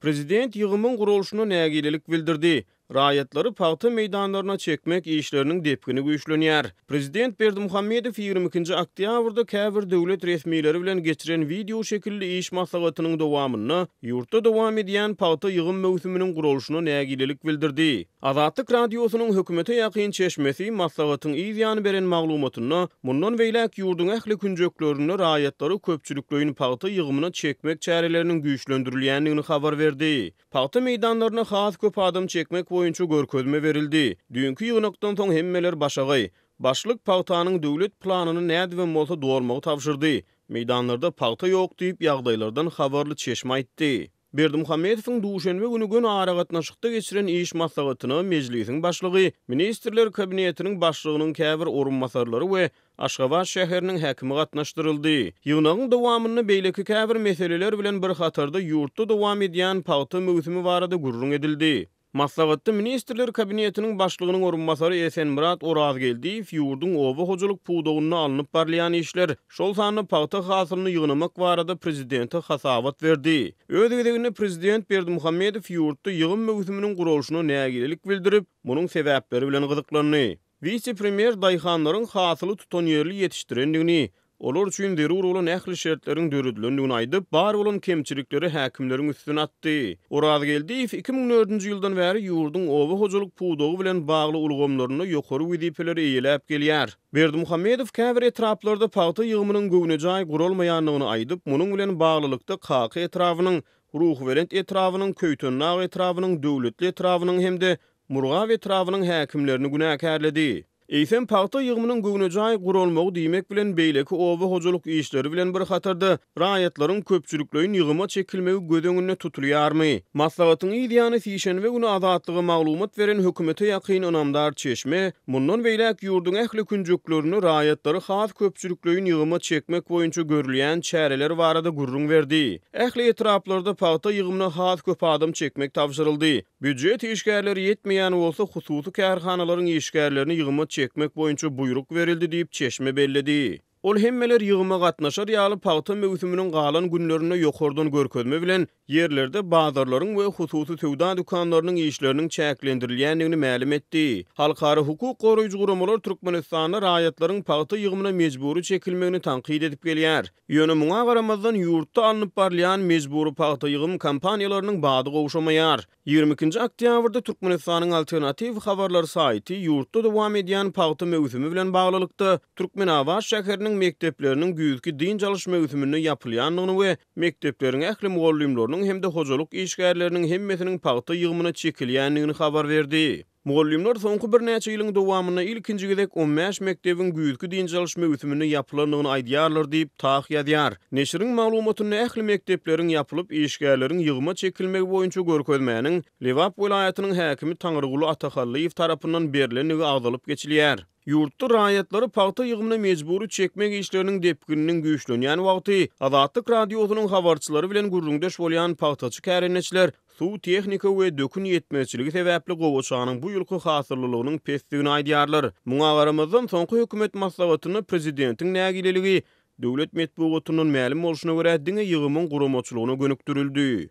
Prezident ýygymyň guralyşyna nägilelik bildirdi. Raýatlary pagta meýdanlaryna çekmek işleriniň depgini güýçlenýär. Prezident Berdimuhamedow 22-nji oktýabrda käbir döwlet resmileri bilen geçiren wideo şekilli iş maslahatynyň dowamynda ýurtda dowam edýän pagta ýygym möwsüminiň guralyşyna nägilelik bildirdi. Azatlyk Radiosynyň hökümete ýakyn çeşmesi maslahatyň yz ýany beren maglumatynda, mundan beýläk ýurduň ähli künjeklerinde raýatlary köpçülikleýin pagta ýygymyna çekmek çäreleriniň güýçlendirilýändigini habar berdi. Pagta meýdanlaryna has köp adam çekmek boýunça görkezme berildi. Düýnki ýygnakdan soň hemmeler başagaý. Başlyk pagtanyň döwlet planyny nädibem bolsa dolmagy tabşyrdy. Meýdanlarda pagta ýok diýip, ýagdaýlardan habarly çeşme aýtdy. Berdimuhamedowyň duşenbe güni göni aragatnaşykda geçiren iş maslahatyna Mejlisiň başlygy, Ministrler Kabinetiniň Başlygynyň käbir orunbasarlary we Aşgabat şäheriniň häkimi gatnaşdyryldy. Ýygnagyň dowamynda beýleki käbir meseleler bilen bir hatarda ýurtda dowam edýän pagta möwsümi barada gürrüň edildi. Maslahatda Ministrler Kabinetiniň Başlygynyň orunbasary Esenmyrat Orazgeldiýew ýurduň oba hojalyk pudagynda alnyp barylýan işler, şol sanda pagta hasylyny ýygnamak barada prezidente hasabat berdi. Öz gezeginde prezident Berdimuhamedow ýurtda ýygym möwsüminiň guralyşyna nägilelik bildirip, munuň sebäpleri bilen gyzyklandy. Wise-premýer daýhanlaryň hasyly tutanýerli ýetişdirendigini, olar üçin zerur bolan ähli şertleriň döredilendigini aýdyp, bar bolan kemçilikleri häkimleriň üstüne atdy. Orazgeldiýew 2004-nji ýyldan bäri ýurduň oba hojalyk pudagy bilen bagly ulgamlarynda ýokary wezipeleri eýeläp gelýär. Berdimuhamedow käbir etraplarda pagta ýygymynyň göwnejaý guralmaýandygyny aýdyp, munuň bilen baglylykda Kaka etrabynyň, Ruhubelent etrabynyň, Köýtendag etrabynyň, Döwletli etrabynyň hem-de Murgap etrabynyň häkimlerini günäkärledi. Eýsem, pagta ýygymynyň göwnejaý guralmagy diýmek bilen beýleki oba hojalyk işleri bilen bir hatarda raýatlaryň köpçülikleýin ýygyma çekilmegi göz öňünde tutulýarmy? Maslahatyň yz ýany sişenbe güni Azatlyga maglumat beren hökümete ýakyn ynamdar çeşme, mundan beýläk ýurduň ähli künjeklerinde raýatlary has köpçülikleýin ýygyma çekmek boýunça görülýän çäreler barada gürrüň berdi. Ähli etraplarda pagta ýygymyna has köp adam çekmek tabşyryldy. Býujet işgärleri ýetmeýän bolsa, hususy kärhanalaryň işgärlerini ýygyma çekmek boýunça buýruk berildi diýip, çeşme belledi. Ol hemmeler ýygyma gatnaşar ýaly pagta möwsüminiň galan günlerinde ýokardan görkezme bilen ýerlerde bazarlaryň we hususy söwda dükanlarynyň işleriniň çäklendirilýändigini mälim etdi. Halkara hukuk goraýjy guramalar Türkmenistanda raýatlaryň pagta ýygymyna mejbury çekilmegini tankyt edip gelýär. Ýöne muňa garamazdan, ýurtda alnyp barylýan mejbury pagta ýygym kampaniýalarynyň bady gowşamaýar. 22-nji oktýabrda Türkmenistanyň Alternatiw habarlar saýty ýurtda dowam edýän pagta möwsümi bilen baglylykda, Türkmenabat şäheriniň mekdepleriniň güýzki dynç alyş möwsüminde ýapylýandygyny we mekdepleriň ähli mugallymlarynyň hem-de hojalyk işgärleriniň hemmesiniň pagta ýygymyna çekilýändigini habar berdi. Mugallymlar soňky birnäçe ýylyň dowamynda ilkinji gezek on bäş mekdebiň güýzki dynç alyş möwsüminde ýapylandygyny aýdýarlar diýip, TAH ýazýar. Neşiriň maglumatynda ähli mekdepleriň ýapylyp, işgärleriň ýygyma çekilmegi boýunça görkezmäniň Lebap welaýatynyň häkimi Taňryguly Atahallyýew tarapyndan berlendigi agzalyp geçilýär. Ýurtda raýatlary pagta ýygymyna mejbury çekmek işleriniň depgininiň güýçlenýän wagty, Azatlyk Radiosynyň habarçylary bilen gürrüňdeş bolýan pagtaçy kärendeçiler suw, tehnika we dökün ýetmezçiligi sebäpli gowaçanyň bu ýylky hasyllylygynyň pesdigini aýdýarlar. Muňa garamazdan, soňky hökümet maslahatynda prezidentiň nägileligi, döwlet metbugatyndan mälim bolşuna görä, diňe ýygymyň guramaçylygyna gönükdirildi.